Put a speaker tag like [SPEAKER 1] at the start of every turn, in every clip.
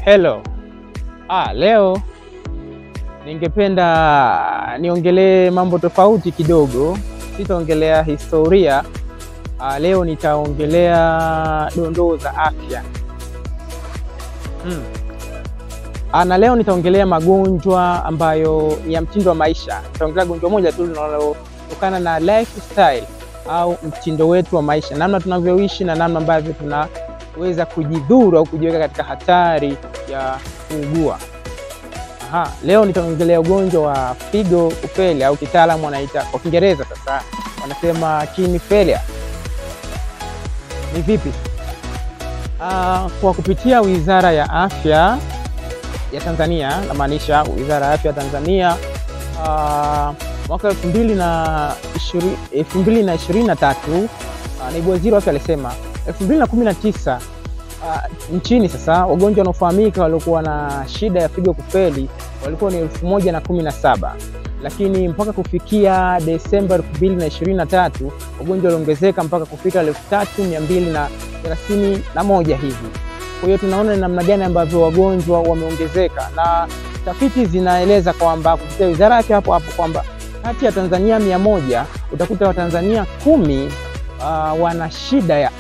[SPEAKER 1] Hello. Leo ningependa niongelee mambo tofauti kidogo. Sitaongelea historia. Leo nitaongelea dondoo za afya. Na leo nitaongelea magonjwa ambayo ni ya mtindo wa maisha. Nitaongelea gonjwa moja tu linalotokana na lifestyle au mtindo wetu wa maisha, namna tunavyoishi na namna ambavyo tunaweza kujidhuru au kujiweka katika hatari ya kuugua. Leo nitaongelea ugonjwa wa figo kufeli au kitaalamu wanaita kwa Kiingereza sasa wanasema kidney failure. Ni vipi? Kwa kupitia Wizara ya Afya ya Tanzania, namaanisha Wizara ya Afya ya Tanzania, mwaka 2023, naibu waziri wa afya alisema 2019 nchini sasa wagonjwa wanaofahamika waliokuwa na shida ya figo kufeli walikuwa ni 1017, lakini mpaka kufikia Desemba 2023 wagonjwa waliongezeka mpaka kufika 3231 hivi. Kwa hiyo tunaona ni namna gani ambavyo wagonjwa wameongezeka, na tafiti zinaeleza kwamba kupitia wizara yake hapo hapo kwamba kati ya Tanzania 100 utakuta Watanzania 10 wana shida ya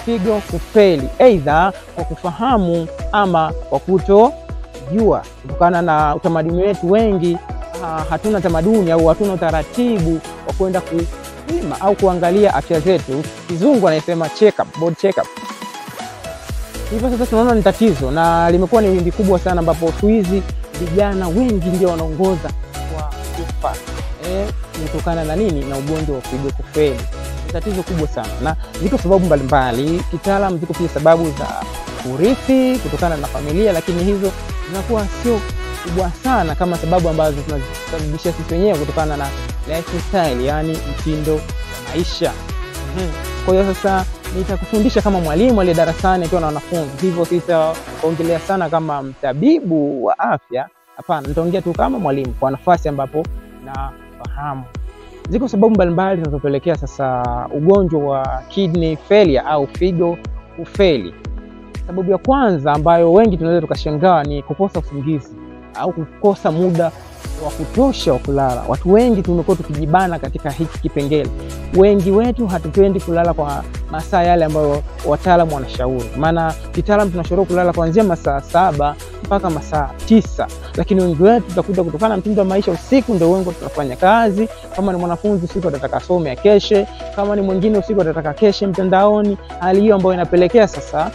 [SPEAKER 1] figo kufeli, aidha kwa kufahamu ama kwa kutojua. Kutokana na utamaduni wetu wengi, hatuna tamaduni au hatuna utaratibu wa kwenda kupima au kuangalia afya zetu. Kizungu anasema check up, body check up. Hivyo sasa tunaona ni tatizo na limekuwa ni wimbi kubwa sana, ambapo siku hizi vijana wengi ndio wanaongoza kwa kufa kutokana na nini? Na ugonjwa wa figo kufeli. Ni tatizo kubwa sana na ziko sababu mbalimbali. Kitaalamu ziko pia sababu za kurithi kutokana na familia, lakini hizo zinakuwa sio kubwa sana kama sababu ambazo tunazisababisha sisi wenyewe kutokana na lifestyle, yani mtindo wa maisha. Kwa hiyo sasa nitakufundisha kama mwalimu aliye darasani akiwa na wanafunzi, hivyo sitaongelea sana kama mtabibu wa afya. Hapana, nitaongea tu kama mwalimu kwa nafasi ambapo nafahamu. Ziko sababu mbalimbali zinazopelekea sasa ugonjwa wa kidney failure au figo kufeli. Sababu ya kwanza ambayo wengi tunaweza tukashangaa ni kukosa usingizi au kukosa muda wa kutosha wa kulala. Watu wengi tumekuwa tukijibana katika hiki kipengele. Wengi wetu hatupendi kulala kwa masaa yale ambayo wataalamu wanashauri. Maana kitaalamu tunashauri kulala kuanzia masaa 7 mpaka masaa 9. Lakini wengi wetu tutakuta kutokana na mtindo wa maisha usiku ndio wengi tunafanya kazi. Kama ni mwanafunzi usiku atataka asome akeshe, kama ni mwingine usiku atataka keshe mtandaoni. Hali hiyo ambayo inapelekea sasa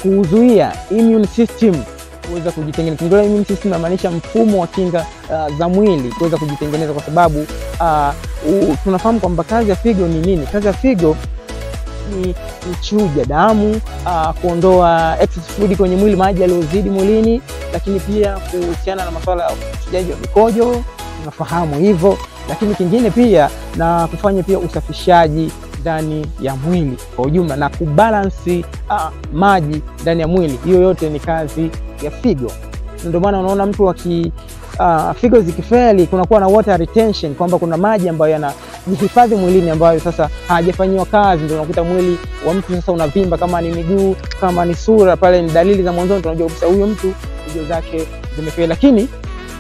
[SPEAKER 1] kuzuia immune system kuweza kujitengeneza. Kingola immune system inamaanisha mfumo wa kinga za mwili kuweza kujitengeneza, kwa sababu tunafahamu kwamba kazi ya figo ni nini? Kazi ya figo ni kuchuja damu, kuondoa excess fluid kwenye mwili, maji yaliyozidi mwilini, lakini pia kuhusiana na masuala ya uchujaji wa mikojo, tunafahamu hivyo. Lakini kingine pia na kufanya pia usafishaji ndani ya mwili kwa ujumla na kubalansi maji ndani ya mwili. Hiyo yote ni kazi ya figo. Ndio maana unaona mtu figo zikifeli kunakuwa na water retention, kwamba kuna maji ambayo yanajihifadhi mwilini ambayo sasa hajafanyiwa kazi. Ndio unakuta mwili wa mtu sasa unavimba, kama ni miguu, kama ni sura, pale ni dalili za mwanzo tunajua kabisa huyo mtu figo zake zimefeli. Lakini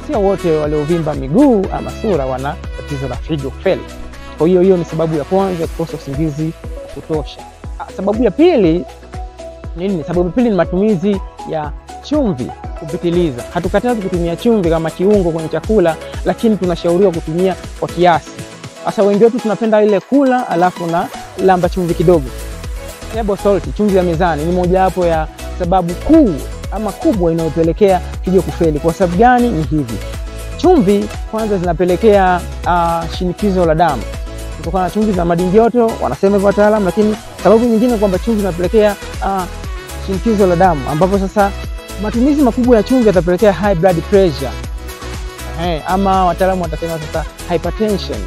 [SPEAKER 1] sio wote waliovimba miguu ama sura wana tatizo la figo kufeli. Kwa hiyo hiyo ni sababu ya kwanza, kukosa usingizi kutosha. Sababu ya pili nini? Sababu ya pili ni matumizi ya chumvi kupitiliza. Hatukatazi kutumia chumvi kama kiungo kwenye chakula, lakini tunashauriwa kutumia kwa kiasi. Sasa wengi wetu tunapenda ile kula alafu na lamba chumvi kidogo. Table salt, chumvi ya mezani, ni mojawapo ya sababu kuu ama kubwa inayopelekea figo kufeli. Kwa sababu gani? Ni hivi. Chumvi kwanza zinapelekea shinikizo la damu. Kutokana na chumvi za madini joto, wanasema hivyo wataalamu, lakini sababu nyingine kwamba chumvi zinapelekea shinikizo la damu, ambapo sasa matumizi makubwa ya chumvi yatapelekea high blood pressure. Ama wataalamu watasema sasa hypertension.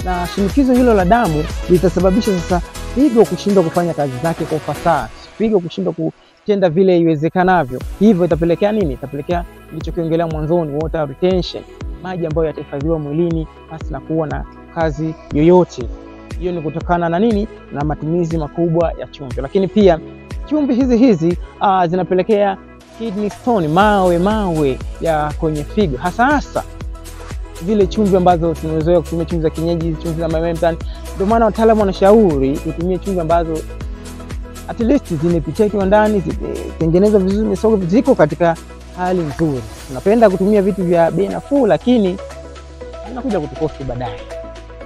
[SPEAKER 1] Na shinikizo hilo la damu litasababisha sasa figo kushindwa kufanya kazi zake kwa ufasaha, figo kushindwa kutenda vile iwezekanavyo. Hivyo itapelekea nini? Itapelekea nilichokiongelea mwanzoni, water retention, maji ambayo yatahifadhiwa mwilini pasi na kuwa na kazi yoyote. Hiyo ni kutokana na nini? Na matumizi makubwa ya chumvi. Lakini pia chumvi hizi zinapelekea kidney stone, mawe ya kwenye figo, hasa hasa zile chumvi ambazo tumezoea kutumia, chumvi za kienyeji, chumvi za maembe mtaani. Ndio maana wataalamu wanashauri tutumie chumvi ambazo at least zimepitia kiwandani, zimetengenezwa vizuri, misoko ziko katika hali nzuri. Tunapenda kutumia vitu vya bei nafuu, lakini vinakuja kutukosti baadaye.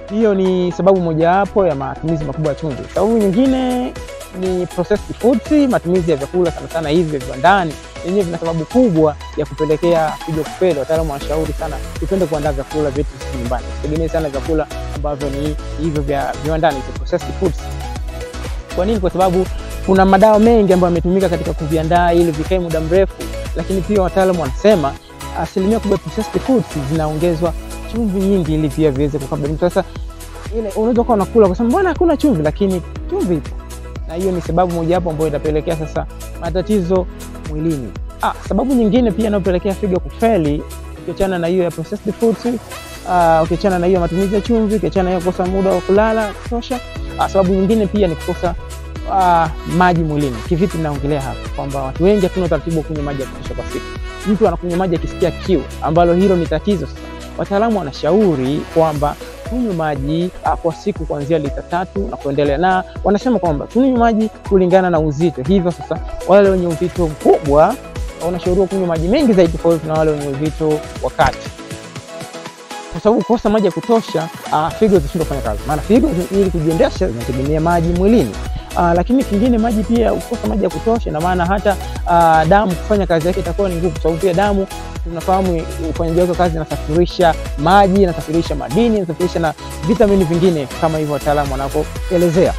[SPEAKER 1] Hiyo ni sababu mojawapo ya matumizi makubwa ya chumvi. Sababu nyingine ni processed foods, matumizi ya vyakula sana sana hivi vya viwandani yenyewe vina sababu kubwa ya kupelekea figo kufeli. Wataalamu wanashauri sana tupende kuandaa vyakula vyetu sisi nyumbani, tusitegemee sana vyakula ambavyo ni hivyo vya viwandani, processed foods. Kwa nini? Kwa sababu kuna madawa mengi ambayo yametumika katika kuviandaa ili vikae muda mrefu, lakini pia wataalamu wanasema asilimia kubwa ya processed foods zinaongezwa chumvi nyingi ili pia viweze kukaa muda mrefu. Sasa ile unaweza kuwa unakula kwa sababu mbona hakuna chumvi, lakini chumvi ipo, na hiyo ni sababu mojawapo ambayo itapelekea sasa matatizo mwilini. Sababu nyingine pia inayopelekea figo kufeli, ukiachana na hiyo ya processed foods, ukiachana na hiyo matumizi ya chumvi, ukiachana na hiyo kukosa muda wa kulala kutosha, sababu nyingine pia ni kukosa maji mwilini. Kivipi naongelea hapa? Kwamba watu wengi hatuna utaratibu wa kunywa maji ya kutosha kwa siku. Mtu anakunywa maji akisikia kiu, ambalo hilo ni tatizo sasa. Wataalamu wanashauri kwamba kunywa maji kwa siku kuanzia lita 3 na kuendelea, na wanasema kwamba tunywe maji kulingana na uzito. Hivyo sasa wale wenye uzito mkubwa wanashauriwa kunywa maji mengi zaidi tofauti na wale wenye uzito wa kati, kwa sababu kukosa maji ya kutosha, figo zitashindwa kufanya kazi, maana figo ili kujiendesha zinategemea maji mwilini. Lakini kingine maji pia, ukikosa maji ya kutosha, na maana hata damu kufanya kazi yake itakuwa ni ngumu, kwa sababu pia damu tunafahamu ufanyaji wake kazi inasafirisha maji, inasafirisha madini, inasafirisha na vitamini vingine kama hivyo wataalamu wanapoelezea.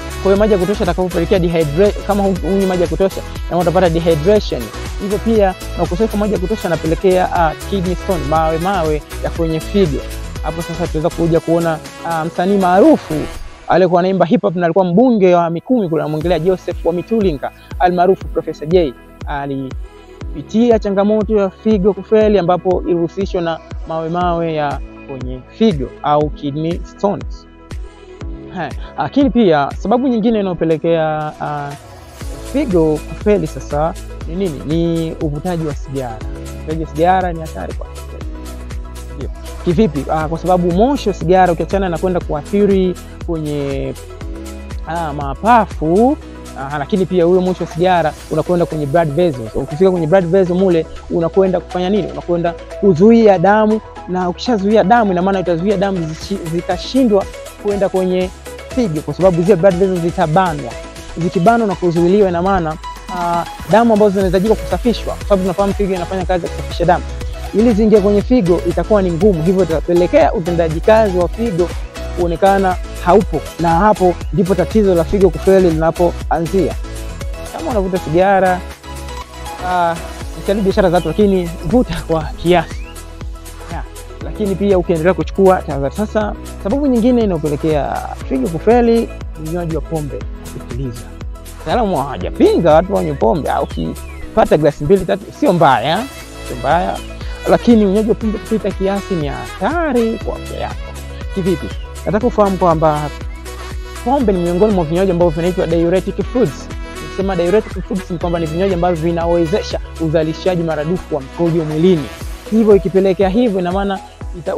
[SPEAKER 1] Kwa hiyo maji ya kutosha atakapopelekea dehydration, kama hunywi maji ya kutosha na utapata dehydration. Hivyo pia na ukosefu wa maji ya kutosha anapelekea kidney stone, mawe ya kwenye figo. Hapo sasa tunaweza kuja kuona msanii maarufu alikuwa anaimba hip hop na alikuwa mbunge wa Mikumi kule, anamuongelea Joseph wa Mitulinga almaarufu Professor J, alipitia changamoto ya figo kufeli ambapo ilihusishwa na mawe ya kwenye figo au kidney stones. Lakini pia sababu nyingine inayopelekea figo kufeli sasa ni nini? Ni uvutaji wa sigara. Uvutaji wa sigara ni hatari kwa afya. Ndio. Kivipi? Kwa sababu moshi wa sigara ukiachana na kwenda kuathiri kwenye mapafu, lakini pia huyo moshi wa sigara unakwenda kwenye blood vessels. Ukifika kwenye blood vessel mule unakwenda kufanya nini? Unakwenda kuzuia damu, na ukishazuia damu ina maana itazuia damu zikashindwa kwenda kwenye figo, kwa sababu zile blood vessels zitabanwa. Zikibanwa na kuzuiliwa, ina maana damu ambazo zinahitajika kusafishwa, kwa sababu tunafahamu figo inafanya kazi ya kusafisha damu, ili ziingie kwenye figo itakuwa ni ngumu, hivyo itapelekea utendaji kazi wa figo kuonekana haupo, na hapo ndipo tatizo la figo kufeli linapoanzia. Kama unavuta sigara, usiharibu biashara zako, lakini vuta kwa kiasi. Lakini pia ukiendelea kuchukua tahadhari. Sasa sababu nyingine inayopelekea figo kufeli ni unywaji wa pombe kupitiliza. Wataalamu hawajapinga watu wanywe pombe, au ukipata glasi 2 3 sio mbaya, sio mbaya, lakini unywaji wa pombe kupita kiasi ni hatari kwa afya yako. Kivipi? Nataka ufahamu kwamba pombe ni miongoni mwa vinywaji ambavyo vinaitwa diuretic foods. Nikisema diuretic foods ni kwamba ni vinywaji ambavyo vinawezesha uzalishaji maradufu wa mkojo mwilini. Hivyo ikipelekea hivyo, ina maana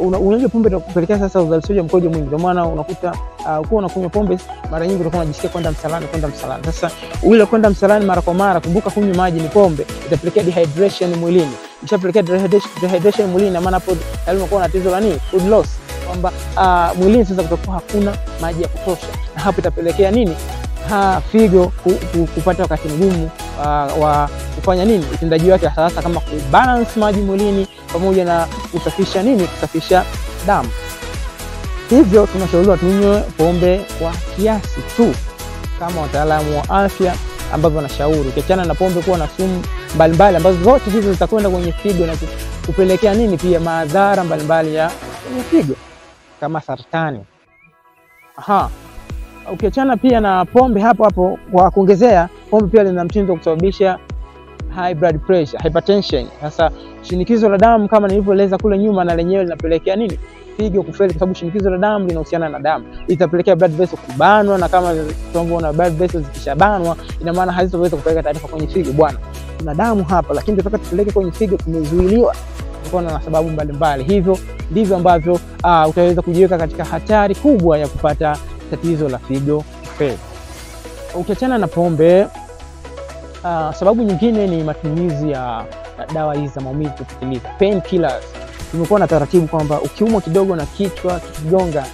[SPEAKER 1] unywaji wa pombe utakupelekea sasa uzalishaji wa mkojo mwingi. Ndio maana unakuta ukiwa unakunywa pombe mara nyingi utakuwa unajisikia kwenda msalani, kwenda msalani. Sasa ule kwenda msalani mara kwa mara, kumbuka kunywa maji ni pombe, itapelekea dehydration mwilini. Ikishapelekea dehydration mwilini, ina maana hapo tayari unakuwa na tatizo la nini? Food loss, kwamba mwilini sasa kutakuwa hakuna maji ya kutosha, na hapo itapelekea nini? Figo kupata wakati mgumu wa kufanya nini? Utendaji wake hasa kama kubalance maji mwilini pamoja na kusafisha nini? Kusafisha damu. Hivyo tunashauriwa tunywe pombe kwa kiasi tu kama wataalamu wa afya ambavyo wanashauri. Ukiachana na pombe kuwa na sumu mbalimbali ambazo zote hizo zitakwenda kwenye figo na kupelekea nini pia madhara mbalimbali ya kwenye figo kama saratani. Ukiachana pia na pombe hapo hapo, kwa kuongezea, pombe pia lina mtindo wa kusababisha high blood pressure, hypertension. Sasa shinikizo la damu kama nilivyoeleza kule nyuma, na lenyewe linapelekea nini? Figo kufeli, kwa sababu shinikizo la damu linahusiana na damu, itapelekea blood vessel kubanwa, na kama tunavyoona blood vessels zikishabanwa, ina maana hazitoweza kupeleka taarifa kwenye figo, bwana Kuna damu hapa, lakini tunataka tupeleke kwenye figo, tumezuiliwa kutokana na sababu mbalimbali. Hivyo ndivyo ambavyo utaweza kujiweka katika hatari kubwa ya kupata tatizo la figo kufeli. Ukiachana na pombe, sababu nyingine ni matumizi ya dawa hizi za maumivu kupitiliza, painkillers. Tumekuwa na taratibu kwamba ukiumwa kidogo na kichwa kikigonga,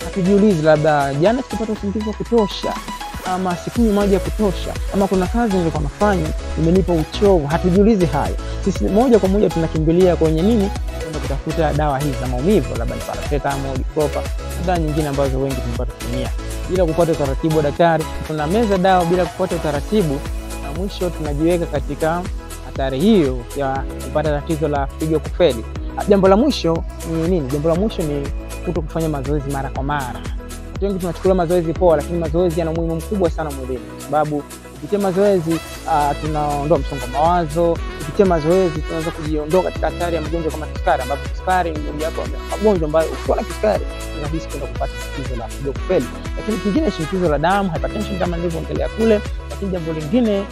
[SPEAKER 1] hatujiulizi labda jana sikupata usingizi wa kutosha, ama sikunywi maji ya kutosha, ama kuna kazi nilikuwa nafanya imenipa uchovu. Hatujiulizi hayo. Sisi moja kwa moja tunakimbilia kwenye nini? Kwenda kutafuta dawa hizi za maumivu, labda ni paracetamol, Diclofenac, dawa nyingine ambazo wengi tumepata kutumia bila kufuata utaratibu wa daktari. Tunameza dawa bila kufuata utaratibu, na mwisho tunajiweka katika hatari hiyo ya kupata tatizo la figo kufeli. Jambo la mwisho ni nini? Jambo la mwisho ni kuto kufanya mazoezi mara kwa mara. Watu wengi tunachukulia mazoezi poa, lakini mazoezi yana umuhimu mkubwa sana mwilini, kwa sababu kupitia mazoezi tunaondoa msongo wa mawazo. Kupitia mazoezi tunaweza kujiondoa katika hatari ya magonjwa kama kisukari, ambapo kisukari ni mojawapo ya magonjwa ambayo ukiwa na kisukari ni rahisi kwenda kupata tatizo la figo kufeli. Lakini kingine, shinikizo la damu, hypertension kama nilivyoongelea kule. Lakini jambo lingine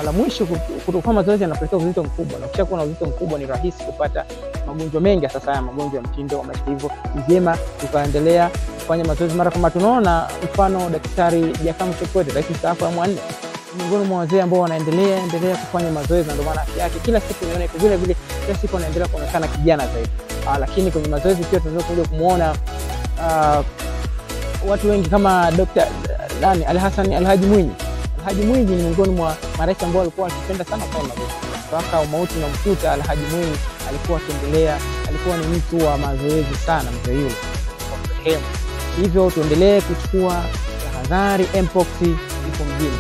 [SPEAKER 1] la mwisho, kutofanya mazoezi yanapelekea uzito mkubwa, na ukishakuwa na uzito mkubwa ni rahisi kupata magonjwa mengi, sasa haya magonjwa ya mtindo wa maisha. Hivyo ni vyema tukaendelea kufanya mazoezi mara kwa mara. Tunaona mfano Daktari Jakaya Kikwete, rais mstaafu wa awamu ya 4, miongoni mwa wazee ambao wanaendelea kufanya mazoezi, na ndio maana afya yake kila siku inaona iko vile vile, kila siku anaendelea kuonekana kijana zaidi. Lakini kwenye mazoezi pia tunaweza kuja kumuona watu wengi kama Dr. nani Ali Hassan Alhaji Mwinyi. Alhaji Mwinyi ni miongoni mwa marais ambao walikuwa wakipenda sana kufanya mazoezi. Mpaka umauti unamkuta Alhaji Mwinyi alikuwa akiendelea, alikuwa ni mtu wa mazoezi sana mzee yule. Hivyo tuendelee kuchukua tahadhari, mpox ipo mjini.